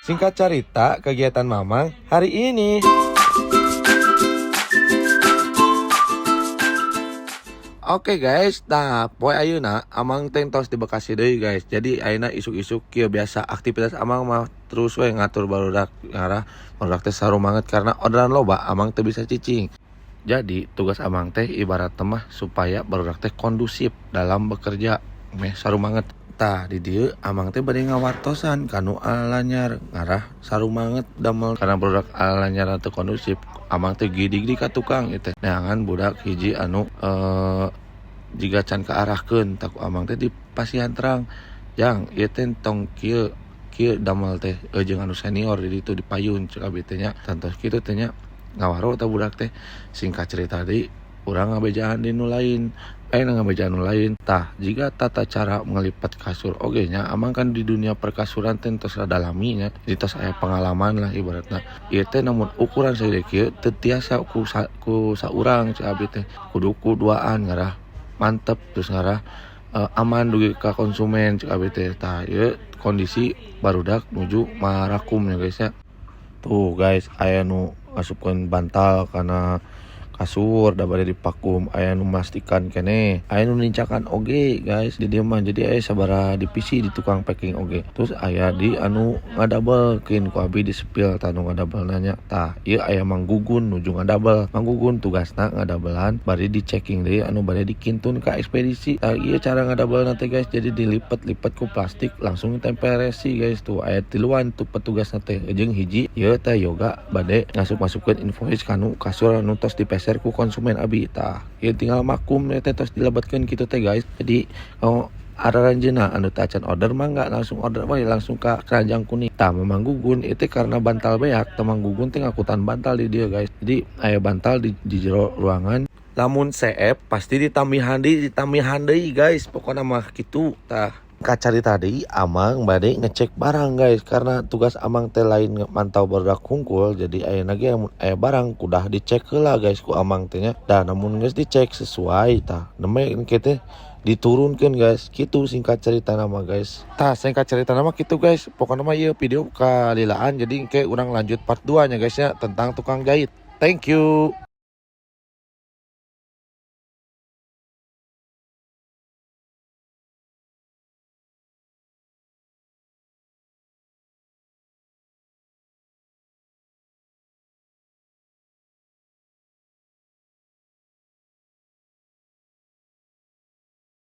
Singkat cerita, kegiatan Mamang hari ini. Oke guys, nah poe ayeuna Amang teh tos di Bekasi deui, guys. Jadi ayeuna isuk-isuk kieu biasa aktivitas Amang mah terus we ngatur barudak, ngarah barudak teh sarumanget karena orderan loba, Amang teu bisa cicing. Jadi tugas Amang teh ibarat mah supaya barudak teh kondusif dalam bekerja, meh sarumanget. Tah, di dieu Amang teh bade ngawartosan kanu alanyar, ngarah sarumanget damel karena barudak alanyar teu kondusif. Amang teh gidig di ka tukang ieu teh. Neangan budak hiji anu jiga can kaarahkeun tah ku Amang teh dipasihan terang. "Jang, ieu teh tong kieu kieu damel teh," jeung anu senior di ditu dipayun cek abi teh nya. Tangtos kitu teh nya, ngawaro tah budak teh. Singkat cerita deui, urang ngabejaan di nu lain. Ayeuna ngabejaan nu lain. Tah, jiga tata cara ngelipat kasur oge nya, Amang kan di dunia perkasuran teh tos rada lami nya. Jadi tos aya pengalaman lah ibaratna. Ieu teh namun ukuran sagede kieu teu tiasa ku saurang cek abi teh. Kudu ku duaan, ngarah mantep, terus ngarah aman dugi ka konsumen cek abi teh. Tah, ieu kondisi barudak nuju marakum ya, guys, ya. Tuh guys, aya nu ngasupkeun bantal kana kasur da bade dipakum, aya nu mastikan keneh, aya nu nincakan oge, guys, di dieu mah. Jadi aya sabaraha divisi di tukang packing oge. Terus aya di anu ngadabelkeun, ku abi di spill tah nu ngadabelna nya. Tah, ieu aya Mang Gugun nuju ngadabel. Mang Gugun tugasna ngadabelan bari di checking deui anu bade dikintun ka ekspedisi. Tah, ieu cara ngadabelna teh, guys. Jadi dilipet-lipet ku plastik, langsung tempel resi, guys. Tuh aya tiluan tuh petugasna teh, jeung hiji ieu teh yoga bade ngasup-masupkeun invoice kanu kasur anu tos dipeser ku konsumen abi. Tah, ieu tinggal makum teh tos dilebetkeun kitu teh, guys. Jadi oh, aranjeunna anu tacan order mah nggak langsung order we, langsung ka keranjang kuning. Tah, Mamang Gugun itu karena bantal beak, Mamang Gugun teh ngakutan bantal di dieu, guys. Jadi aya bantal di jero ruangan, lamun CF pasti ditambihan deui, ditambihan deui, guys, pokoknya mah kitu. Tah, kacarita deui, Amang bade ngecek barang, guys, karena tugas Amang teh lain mantau barudak hungkul. Jadi ayeuna ge lamun aya barang kudah dicek heula, guys, ku Amang teh nya. Da namun geus dicek sesuai, tah nembe engke teh diturunkeun, guys. Kitu singkat cerita nama, guys. Tah, singkat cerita nama kitu, guys. Pokoknya mah ieu video kalilaan, jadi engke urang lanjut part 2 nya, guys, ya, tentang tukang jahit. Thank you.